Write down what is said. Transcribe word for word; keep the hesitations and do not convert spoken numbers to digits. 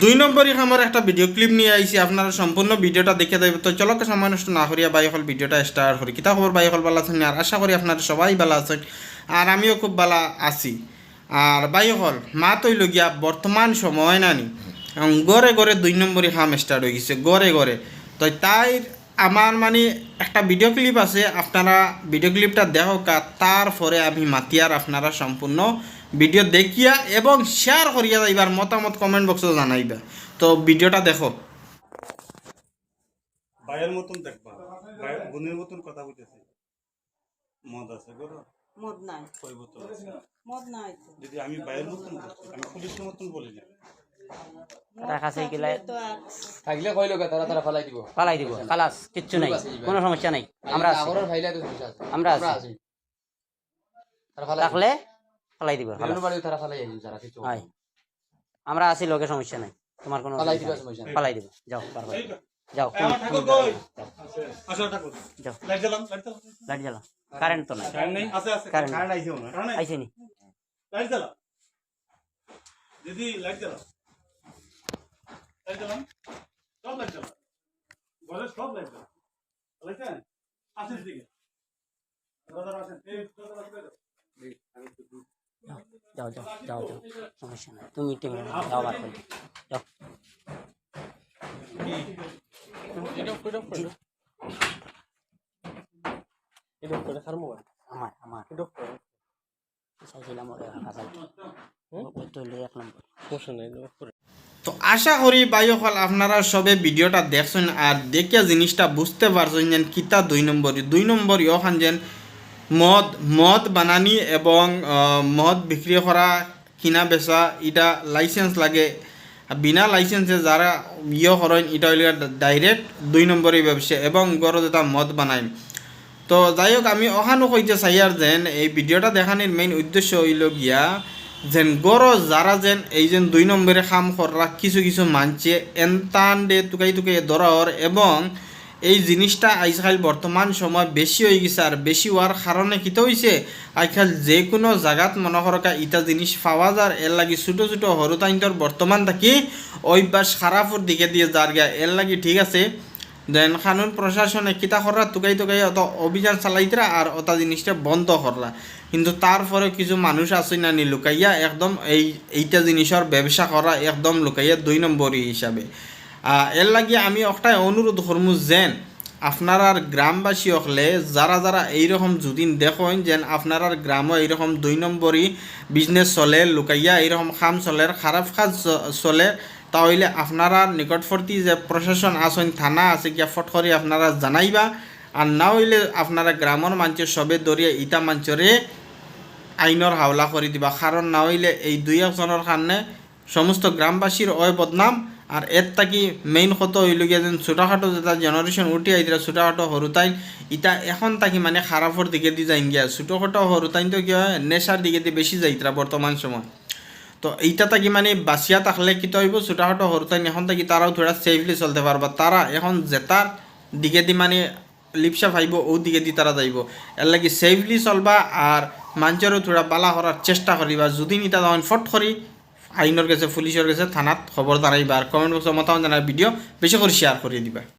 দুই নম্বরই কামর একটা ভিডিও ক্লিপ নিয়া আইছি, আপনারা সম্পূর্ণ ভিডিওটা দেখিয়া যাইবা। তো চলো, সময় নষ্ট না করিয়া ভাই অকল ভিডিওটা স্টার্ট করি। কিতা খবর ভাই অকল, ভালা আছইন? আর আশা করি আপনারা সবাই ভালা আছইন, আর আমিও খুব ভালা আছি। আর ভাই অকল, মাত অইলো গিয়া বর্তমান সময় নানি, এবং ঘরে ঘরে দুই নম্বরই কাম স্টার্ট অই গেছে, ঘরে ঘরে। তো তাইর আমার মানে একটা ভিডিও ক্লিপ আছে, আপনারা ভিডিও ক্লিপটা দেখউক্কা, তারপরে আমি মাতিয়ার, আপনারা সম্পূর্ণ ভিডিও দেখিয়া এবং শেয়ার করিয়া যাইবা, আর মতামত কমেন্ট বক্সো জানাইবা। তো ভিডিওটা দেখো। ভাইয়ের মতন দেখবা, ভাই, বোনের মতন কথা কইতেছে। মদ আছে ঘরো? মদ নাই। কই বোতল আছে? মদ নাই তো। যদি আমি ভাইয়ের মতন বলছি, আমি পুলিশের মতন বলি না। মদ তারা কাছে থাকলে গেলে তো আর থাকলে কইলো কা, তারা, তারা ফালাই দিব। ফালাই দিব, খালাস, কিচ্ছু নাই, কোনো সমস্যা নাই। আমরা আছি। আগরের ফাইলা তো সমস্যা আছে। আমরা আছি। তারা ফালাই দিব। থাকলে ফালাই দিব, খালাস। বাড়িও তারা ফালাই আইব, তারা কিছু হয়। আমরা আছি লগে, সমস্যা নাই। তোমার কোনো ফালাই অসুবিধা দিবা, নাই। সমস্যা নাই। ফালাই দিব, যাও, বার করো। যাও, এই, কোনো, আমার ঠাকুর কোনো কই? যাও। আসো, ঠাকুর। যাও। লাইট জ্বালাও, লাইট জ্বালাও। লাইট জ্বালাও। কারেন্ট তো নাই। কারেন্ট নেই? আছে, আছে। কারেন্ট কারেন্ট আইছে মনে হয়। কারেন্ট নাই? আইছে নি? লাইট জ্বালাও। দিদি, লাইট জ্বালাও। লাইট জ্বালাও। সব লাইট জ্বালাও। ঘরের সব লাইট জ্বালাও। লাইট আছে? আছে দিকে। দাদা, দাদা, আছে। এই, দাদা, দাদা, দাদা। যাও, যাও, যাও, যাও। সমস্যা নাই। তুমি টিম যাও, বার করো। যাও। এটা করে কার মোবাইল? আমার, আমার। এটা করে। চাইছিলাম ওরে কাকা চাই। হুম? ও, ও তো হইলো এক নম্বর। সমস্যা নাই, এটা করে। তো আশা করি ভাই অকল আপনারা সবে ভিডিওটা দেখছইন আর দেখিয়া জিনিসটা বুঝতে পারছইন যেন কিতা দুই নম্বরই। দুই নম্বরই অখান যেন মদ, মদ বানানি এবং, আহ, মদ বিক্রি করা, কিনা বেচা, ইটা লাইসেন্স লাগে। আর বিনা লাইসেন্সে যারা ইয়ে করইন, ইটা অইলো ডাইরেক্ট দুই নম্বরই ব্যবসা এবং ঘরো যেটা মদ বানাইন। তো যাই হোক, আমি অখানও কইতে চাইয়ার যেন এই ভিডিওটা দেখানির মেইন উদ্দেশ্য অইলো গিয়া যেন ঘরো যারা যেন এই যেন দুই নম্বরে কাম কররা কিছু কিছু মানষে এনতান দে তুকাই তুকাই ধরা অর এবং এই জিনিসটা আইজকাইল বর্তমান সময় বেশি অই গেছে। আর বেশি অওয়ার কারণে কিতা অইছে, আইজকাইল যে কোনো জাগাত মনো করো কা ইটা জিনিস পাওয়া যার, এর লাগি ছোটো ছোটো হুরুতাইন্তর বর্তমান থাকি অভ্যাস খারাপর দিকে দিয়া যার গিয়া। এর লাগি ঠিক আছে, যেন কানুন প্রশাসনে কিতা কররা তুকাই তুকাই অত অভিযান চালাইতরা আর অতা জিনিসটা বন্ধ কররা। কিন্তু তারপরেও কিছু মানুষ আছে না নি লুকাইয়া একদম এই, এইটা জিনিসর ব্যবসা কররা একদম লুকাইয়া দুই নম্বরই হিসাবে। আহ, এর লাগি আমি অকটাই অনুরোধ করমু যেন আপনারার গ্রামবাসী অকলে যারা যারা এইরকম যুদিন দেখইন যেন আপনারার গ্রামও এইরকম দুই নম্বরই বিজনেস চলে, লুকাইয়া এইরকম কাম চলের, খারাপ কাজ চ-, চলের, তা অইলে আপনারার নিকটবর্তী যে প্রশাসন আছইন, থানা আছে, গিয়া ফট করি আপনারা জানাইবা। আর না অইলে আপনারা গ্রামর মানষে সবে ধরিয়া ইতা মানষরে আইনর হাওলা করি দিবা, কারণ না অইলে এই দুই একজনর কারণে সমস্ত গ্রামবাসীর অয় বদনাম। আর এর থাকি মেইন কথা অইলো গিয়া যেন ছোটোখাটো যেটা জেনারেশন উঠি আইতরা ছোটোখাটো হুরুতাইন, ইতা এখন থাকি মানে খারাপর দিকে দি যাইন গিয়া। ছোটোখাটো হুরুতাইন তো কি হয়, নেশার দিকে দি বেশি যাইতরা বর্তমান সময়। তো এইটা থাকি মানে বাঁচিয়া থাকলে কিতা অইবো, ছোটোখাটো হুরুতাইন এখন থাকি তারাও থুড়া সেফলি চলতে পারবা। তারা এখন যেটার দিকে দি মানে লিপসা পাইবো, অউ দিকে দি তারা যাইবো। এর লাগি সেফলি চলবা আর মানষরেও থুড়া বালা করার চেষ্টা করিবা। যুদি ইতা তখন ফট করি আইনর গেছে, পুলিশর গেছে, থানাত খবর জানাইবা। আর কমেন্ট বক্সো মতামত জানাই, ভিডিও বেশি করি শেয়ার করি দিবা।